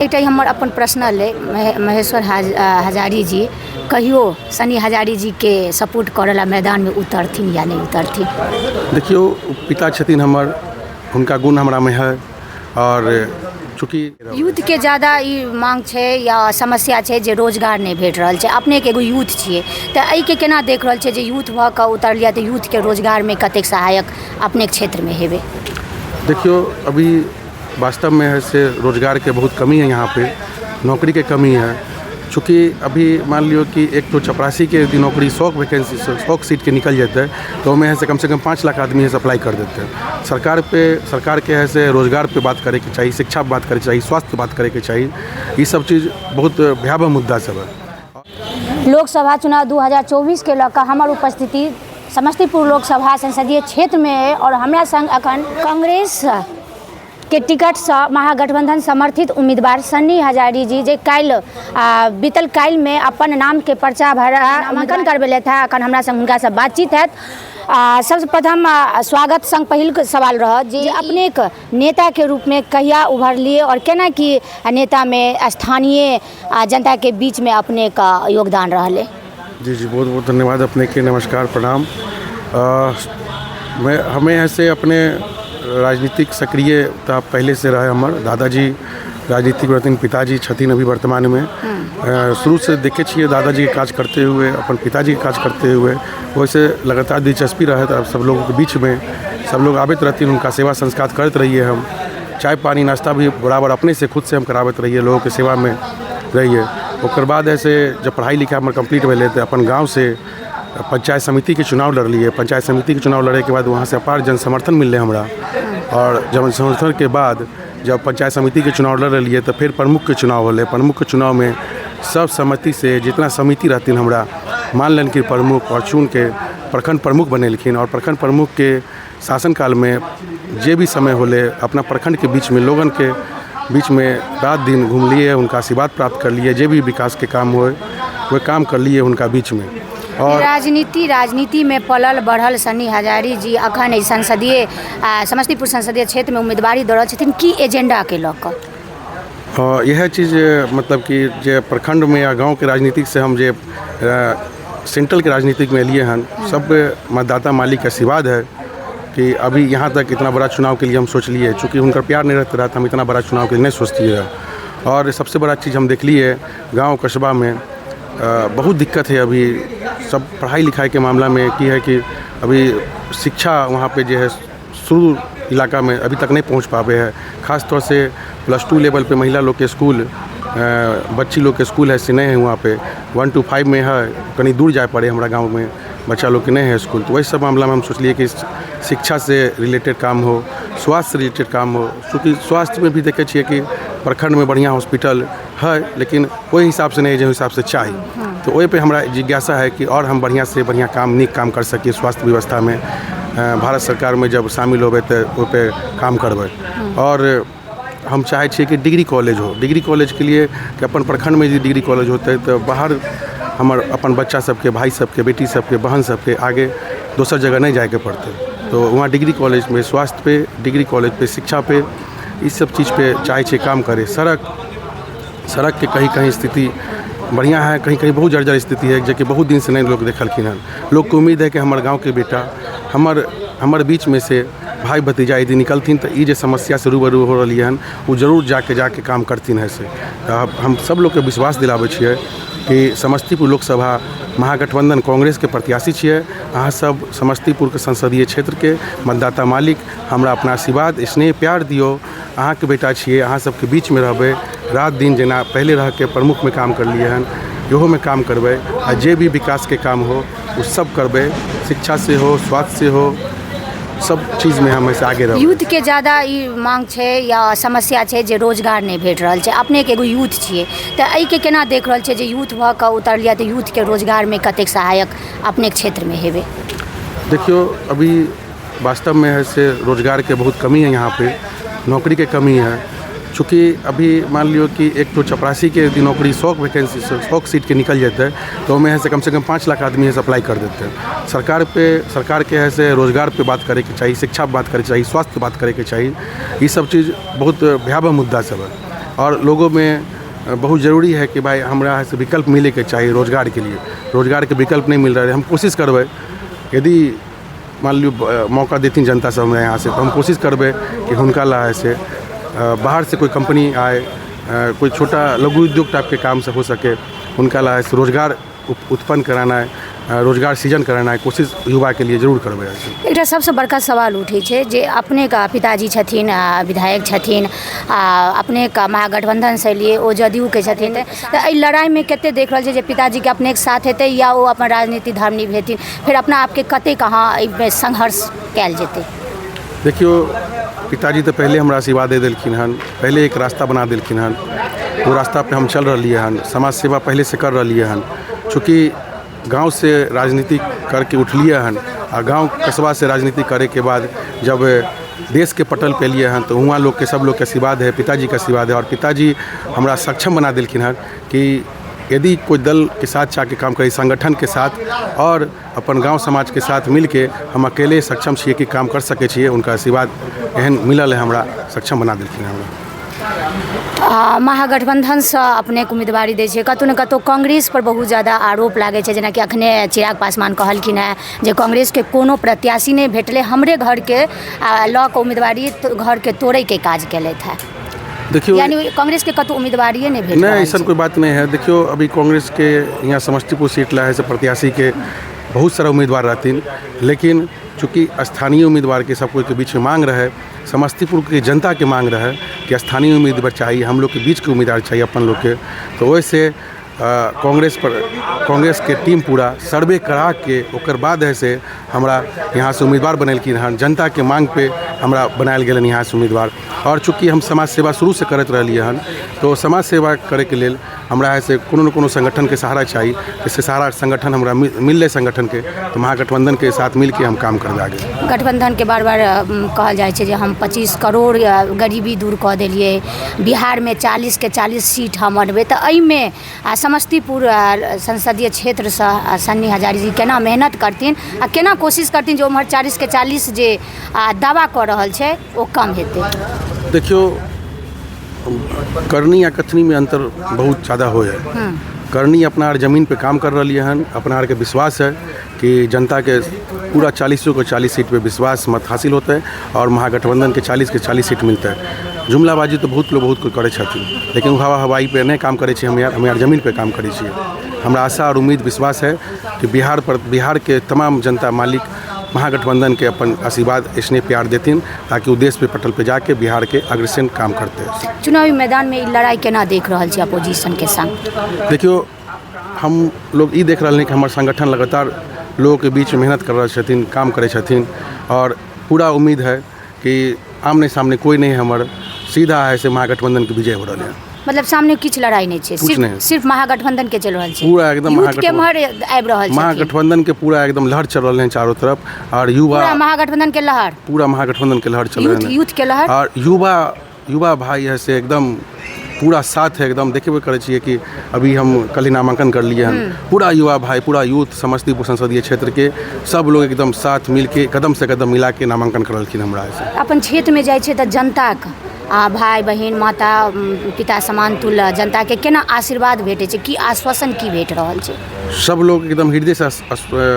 एकटा ई हमर अपन पर्सनल अइ महेश्वर हजारी जी कहियो सनी हजारी जीके सपोर्ट करऽ लए मैदानमे उतरथिन या नहि उतरथिन? देखियौ, पिता छथिन हमर, हुनका गुण हमरामे है आओर चूँकि यूथके ज्यादा ई माँग छै या समस्या छै जे रोजगार नहि भेट रहल छै। अपनेके एगो यूथ छियै तऽ एहिके केना देख रहल छियै जे यूथ भऽ कऽ उतरलियै तऽ यूथके रोजगारमे कतेक सहायक अपनेके क्षेत्रमे हेबै? देखियौ, अभी वास्तव में है से रोजगार के बहुत कमी है, यहाँ पे नौकरी के कमी है। चूँकि अभी मान लियौ कि एक तो चपरासी के यदि नौकरी 100 वैकेंसी, 100 सीट के निकल जेतै तऽ ओहिमे है से कमसँ कम 5 लाख आदमी है अप्लाई कर देतै। सरकार पे, सरकारके है से रोजगार पे बात करैके चाही, शिक्षा पे बात करैके चाही, स्वास्थ्य पे बात करैके चाही। ई सब चीज बहुत भयावह मुद्दा सब है। लोकसभा चुनाव 2024 के लऽ कऽ हमर उपस्थिति समस्तीपुर लोकसभा संसदीय क्षेत्रमे अइ आओर हमरा सङ्ग अखन कांग्रेस के टिकटसँ महागठबंधन समर्थित उम्मीदवार सन्नी हजारी जी, जे काल्हि बीतल काल्हिमे अपन नामके पर्चा भरा नामांकन करबेलथि हेँ, अखन हमरा सङ्ग हुनकासँ बातचीत हैत। सबसँ प्रथम स्वागत सङ्ग पहिल सवाल रहत जे अपनेके नेताके रूपमे कहिया उभरलियै आओर केना की नेतामे स्थानीय जनताके बीचमे अपनेके योगदान रहलै? जी जी, बहुत बहुत धन्यवाद अपने के। नमस्कार, प्रणाम। मैं हमें ऐसे अपने राजनीतिक सक्रियता पहले से रहे। हमर दादाजी राजनीतिक रहथिन, पिताजी छथिन अभी वर्तमानमे। शुरू से देखे छियै दादाजी के काज करते हुए, अपन पिताजी के काज करते हुए। वैसे लगातार दिलचस्पी रहे तऽ सब लोगों के बीच में सब लोग आबैत रहथिन, हुनका सेवा संस्कार करैत रहिए हम। चाय पानी नाश्ता भी बराबर अपने से, खुद से हम कराबैत रहिए, लोगों के सेवा में रहिए। ओकर बाद ऐसे जब पढ़ाई लिखाई हमर कम्प्लीट भेलै तऽ अपन गाँवसँ पंचायत समितिके चुनाव लड़लियै। पंचायत समितिके चुनाव लड़ैके बाद वहाँसँ अपार जन समर्थन मिललै हमरा आओर जन समर्थनके बाद जब पंचायत समितिके चुनाव लड़ लेलियै तऽ फेर प्रमुखके चुनाव होलै। प्रमुखके चुनावमे सब सहमतिसँ जितना समिति रहथिन, हमरा मानलनि प्रमुख आओर चुनके प्रखण्ड प्रमुख बनेलखिन। आओर प्रखण्ड प्रमुखके शासन कालमे जे भी समय होलै, अपना प्रखण्डके बीचमे, लोगनके बीचमे रात दिन घुमलियै, हुनका आशीर्वाद प्राप्त करलियै। जे भी विकासके काम होइ, ओहि काम करलियै हुनका बीचमे आओर राजनीतिमे पलल बढ़ल सन्नी हजारी जी अखन एहि संसदीय समस्तीपुर संसदीय क्षेत्रमे उम्मीदवारी दऽ रहल छथिन, की एजेंडाके लऽ कऽ? हँ, इएह चीज, मतलब कि जे प्रखण्डमे या गाँवके राजनीतिकसँ हम जे सेंट्रलके राजनीतिकमे एलियै हन, सब मतदाता मालिकके आशीर्वाद है कि अभी यहाँ तक इतना बड़ा चुनाव के लिए हम सोचलिए। चूँकि हुनकर प्यार नहीं रहते रहा, हम इतना बड़ा चुनाव के लिए नहीं सोचतिए रह। और सबसे बड़ा चीज़ हम देखलिए, गांव कस्बा में बहुत दिक्कत है अभी सब पढ़ाई लिखाई के मामला में। की है कि अभी शिक्षा वहाँ पे जो है शुरू इलाका में अभी तक नहीं पहुँच पावे है। खास तौर से +2 लेवल पे महिला लोग के स्कूल, बच्ची लोग के स्कूल है से नहीं है वहाँ पे। 1 टू 5 में है, कहीं दूर जाए पड़े। हमारा गाँव में बच्चा लोग के नहीं है स्कूल। तो वही सब मामला में हम सोचलिए कि शिक्षा से रिलेटेड काम हो, स्वास्थ्य से रिलेटेड काम हो। चूँकि स्वास्थ्य में भी देखै छियै कि प्रखंड में बढ़िया हॉस्पिटल है, लेकिन ओहि हिसाब से नहीं जे हिसाब से चाही। तो ओहि पे हमरा जिज्ञासा है कि और हम बढ़िया से बढ़िया काम, नीक काम कर सकिए स्वास्थ्य व्यवस्था में। भारत सरकार में जब शामिल होबै तऽ ओहि पे काम करबै। और हम चाहै छियै कि डिग्री कॉलेज हो। डिग्री कॉलेजके लिए कि अपन प्रखण्डमे यदि डिग्री कॉलेज होतै तऽ बाहर हमर अपन बच्चा सबके, भाइ सबके, बेटी सबके, बहन सबके आगे दोसर जगह नहि जाइके पड़तै। तो वहाँ डिग्री कॉलेजमे स्वास्थ्य पे, डिग्री कॉलेज पे, शिक्षा पे, ई सब चीज पे चाहै छियै काम करै। सड़क, सड़कके कहीं कहीं स्थिति बढ़िआँ है, कहीं कहीं बहुत जर्जर स्थिति है, जेकि बहुत दिनसँ नहि लोक देखलखिन हन। लोकके उम्मीद है कि हमर गाँवके बेटा, हमर हमर बीचमे से भाइ भतीजा यदि निकलथिन तऽ ई जे समस्यासँ रूबरू हो रहलियै हन, ओ जरूर जाके जाके काम करथिन। ऐसे तऽ हम सब लोकके विश्वास दिलाबै छियै कि समस्तीपुर लोकसभा महागठबंधन कांग्रेसके प्रत्याशी छियै। अहाँ सब समस्तीपुरके संसदीय क्षेत्रके मतदाता मालिक हमरा अपना आशीर्वाद, स्नेह, प्यार दियौ। अहाँके बेटा छियै, अहाँ सबके बीचमे रहबै रात दिन। जेना पहिले रहिके प्रमुखमे काम करलियै हन, इहोमे काम करबै आ जे भी विकासके काम हो, ओ सब करबै। शिक्षा से हो, स्वास्थ्य से हो, सब चीजमे हम एहिसँ आगे रहबै। यूथके ज्यादा ई माँग छै या समस्या छै जे रोजगार नहि भेट रहल छै। अपनेके एगो यूथ छियै तऽ एहिके केना देख रहल छियै जे यूथ भऽ कऽ उतरलियै तऽ यूथके रोजगारमे कतेक सहायक अपनेके क्षेत्रमे हेबै? देखियौ, अभी वास्तव में है से रोजगार के बहुत कमी है, यहाँ पे नौकरी के कमी है। चूँकि अभी मान लियौ कि एक तो चपरासी के यदि नौकरी 100 वैकेंसी, 100 सीटके निकल जेतै तऽ ओहिमे है से कमसँ कम 5 लाख आदमी है अप्लाई कर देतै। सरकार पे, सरकारके है से रोजगार पे बात करैके चाही, शिक्षा पे बात करैके चाही, स्वास्थ्य पे बात करैके चाही। ई सब चीज बहुत भयावह मुद्दा सब है। और लोगों में बहुत ज़रूरी है कि भाई हमरा से विकल्प मिलैके चाही रोजगारके लिए। रोजगारके विकल्प नहि मिल रहल है। हम कोशिश करबै, यदि मान लियौ मौका देथिन जनता सब हमरा यहाँ से, तऽ हम कोशिश करबै कि हुनका ला से बाहर से कोई कंपनी आए, कोई छोटा लघु उद्योग टाइपके काम से हो सके, हुनका ला से रोजगार उत्पन्न कराना है, रोजगार सृजन कराना है, कोशिश युवाके लिए जरूर करबै। एकटा सबसँ बड़का सवाल उठै छै जे अपनेके पिताजी छथिन, विधायक छथिन, आ अपनेके महागठबंधनसँ एलियै, ओ जदयूके छथिन, तऽ एहि लड़ाइमे कते देख रहल छै जे पिताजीके अपनेके साथ हेतै या ओ अपन राजनीतिक धर्म निभेथिन, फेर अपना आपके कतेक अहाँ एहिमे संघर्ष कयल जेतै? देखियौ, पिताजी तऽ पहिले हमरा आशीर्वाद दे देलखिन हन, पहिले एक रास्ता बना देलखिन हन, ओ रास्ता पे हम चल रहलियै हन, समाज सेवा पहिलेसँ कर रहलियै हन। चूँकि गाँवसँ राजनीति करके उठलियै हन आ गाँव कस्बासँ राजनीति करैके बाद जब देशके पटल पे एलियै हन, तऽ हुआँ लोकके सब लोकके आशीर्वाद है, पिताजीके आशीर्वाद है, आओर पिताजी हमरा सक्षम बना देलखिन हन कि यदि कोइ दलके साथ जाके काम करी, संगठनके साथ आओर अपन गाँव समाजके साथ मिलके हम अकेले सक्षम छियै कि काम कर सकै छियै। हुनका आशीर्वाद एहन मिलल है हमरा, सक्षम बना देलखिन हमरा। महागठबंधनसँ अपनेके उम्मीदवारी दै छै, कतहु ने कतहु कांग्रेस पर बहुत ज्यादा आरोप लागै छै, जेनाकि अखने चिराग पासवान कहलखिन हेँ जे कांग्रेसके कोनो प्रत्याशी नहि भेटलै, हमरे घरके लऽ कऽ उम्मीदवारी घरके तोड़ैके काज केलथि हेँ। देखियौ, यानी कांग्रेसके कतहु उम्मीदवारिए नहि भेट नहि, रहल ऐसा छै। कोई बात नहीं है। देखियौ, अभी कांग्रेस के यहाँ समस्तीपुर सीट ला है से प्रत्याशी के बहुत सारा उम्मीदवार रहथिन, लेकिन चूँकि स्थानीय उम्मीदवार के सब कोई के बीच में मांग रहे, समस्तीपुर के जनता के मांग रहे कि स्थानीय उम्मीदवार चाहिए, हम लोग के बीच के उम्मीदवार चाहिए अपन लोग के, तो वैसे कांग्रेस पर कांग्रेस के टीम पूरा सर्वे करा के ओकर बाद है से हमरा यहाँ से उम्मीदवार बनेलखिन हन। जनता के मांग पे हमरा बनायल गेलन यहाँ से उम्मीदवार। और चूँकि हम समाज सेवा शुरू से करैत रहलियै हन, तो समाज सेवा करैके लेल हमरा है से कोनो न कोनो संगठनके सहारा चाही, से सहारा संगठन हमरा मिललै संगठनके, तऽ महागठबंधनके साथ मिलके हम काम करबै आगे। गठबंधनके बार बार कहल जाइ छै जे हम 25 करोड़ गरीबी दूर कऽ देलियै, बिहारमे 40 के 40 सीट हम अनबै, तऽ एहिमे समस्तीपुर संसदीय क्षेत्रसँ सन्नी हजारी जी केना मेहनत करथिन आ केना कोशिश करथिन जे ओम्हर 40 के 40 जे दावा कऽ रहल छै ओ कम हेतै? देखियौ, करनी आ कथनी में अंतर बहुत ज़्यादा हो है। करनी अपना आर जमीन पे काम कर रही हन, अपना आर के विश्वास है कि जनता के पूरा 40 के 40 सीट पे विश्वास मत हासिल होता है और महागठबंधन के 40 के 40 सीट मिलता है। जुमलाबाजी तो बहुत लोग बहुत कोई करै छथिन, लेकिन हवा हवाई पे नहीं काम करै छी हम यार, हम यार जमीन पे काम करै छियै। हमरा आशा और उम्मीद विश्वास है कि बिहार पर बिहार के तमाम जनता मालिक महागठबंधन के अपन आशीर्वाद स्नेह प्यार देथिन, ताकि वो देश पे पटल पे जाके बिहार के अग्रसेन काम करते हैं। चुनावी मैदानमे ई लड़ाई केना देख रहल छी अपोजिशनके संग? देखियौ, हम लोग ई देख रहल हन कि हमर संगठन लगातार लोगों के बीच मेहनत कर रहल छथिन, काम करै छथिन, और पूरा उम्मीद है कि आमने सामने कोई नहीं है, हमर सीधा है से महागठबंधन के विजय हो रहल है। मतलब सामने किछु लड़ाई नहि छै? किछु सिर्फ नहि। सिर्फ महागठबंधन के चलि रहल छै? पूरा एकदम यूथ के महागठबंधन। एम्हर आबि रहल छथिन? महागठबंधन के पूरा एकदम लहर चल रहल है चारों तरफ और युवा पूरा महागठबंधन के लहर। पूरा महागठबंधन के लहर चल यूथ रहल है। यूथ के लहर। और युवा युवा भाई है से एकदम पूरा साथ है, एकदम देखबे करै छियै कि अभी हम कल ही नामांकन कर लिए हन, पूरा युवा भाई, पूरा यूथ समस्तीपुर संसदीय क्षेत्र के सब लोग एकदम साथ मिल के कदम से कदम मिला के नामांकन करलखिन हमरा से। अपन क्षेत्रमे जाइ छै तऽ जनताके आ भाय बहिन माता पिता समान तुल्य जनताके केना आशीर्वाद भेटै छै, की आश्वासन की भेट रहल छै? सब लोग एकदम हृदयसँ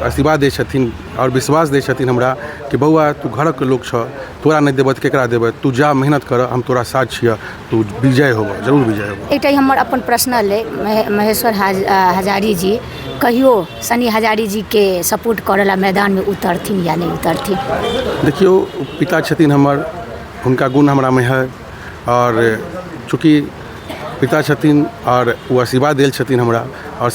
आशीर्वाद दै छथिन आओर विश्वास दै छथिन हमरा कि बौआ, तू घरक लोक छह, तोरा नहि देबऽ तऽ केकरा देबै? तू जा, मेहनत कर, हम तोरा साथ छियह, तू विजय होबऽ, जरूर विजय होबऽ। एकटा ई हमर अपन पर्सनल अइ, महेश्वर हजारी जी कहियो सनी हजारी जीके सपोर्ट करऽ ला मैदानमे उतरथिन या नहि उतरथिन? देखियौ, पिता छथिन हमर, हुनका गुण हमरामे है, आओर चूँकि पिता छथिन आओर ओ आशीर्वाद देल छथिन हमरा, आओर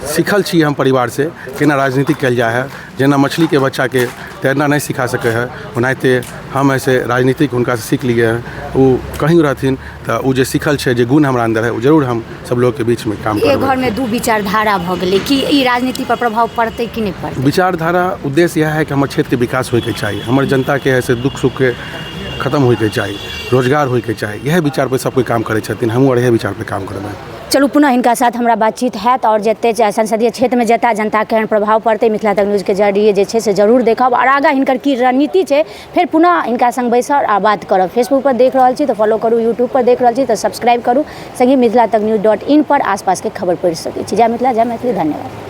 सीखल छी हम परिवारसँ केना राजनीति कयल जाइ है। जेना मछलीके बच्चाके तैरना नहि सिखा सकै है, ओनाहिते हम ऐसे राजनीतिक हुनकासँ सीख लिए हैं। ओ कहीं रहथिन तऽ ओ जे सीखल छै, जे गुण हमरा अन्दर है, ओ जरूर हम सब लोगके बीचमे काम एक करबै। घरमे दू विचारधारा भऽ गेलै, कि ई राजनीति पर प्रभाव पड़तै कि नहि पड़तै? विचारधारा उद्देश्य इएह है कि हमर क्षेत्रके विकास होइके चाही, हमर जनताके ऐसे दुख सुखके खत्म होइके चाही, रोजगार होइके चाही। इएह विचार पर सब कोइ काम करै छथिन, हमहूँ आर इएह विचार पर काम करबै। चलू पुनः हिनका साथ हमरा बातचीत हैत आओर जते संसदीय क्षेत्रमे जतऽ जनता केहन प्रभाव पड़तै, मिथिला तक न्यूजके जरिए जे छै से जरूर देखब। आओर आगाँ हिनकर की रणनीति छै, फेर पुनः हिनका संग बैसब आ बात करब। फेसबुक पर देख रहल छी तऽ फॉलो करू, यूट्यूब पर देख रहल छी तऽ सब्सक्राइब करू, संगे मिथिला तक न्यूज डॉट इन पर आसपासके खबर पढ़ि सकै छी। जय मिथिला, जय मैथिली, धन्यवाद।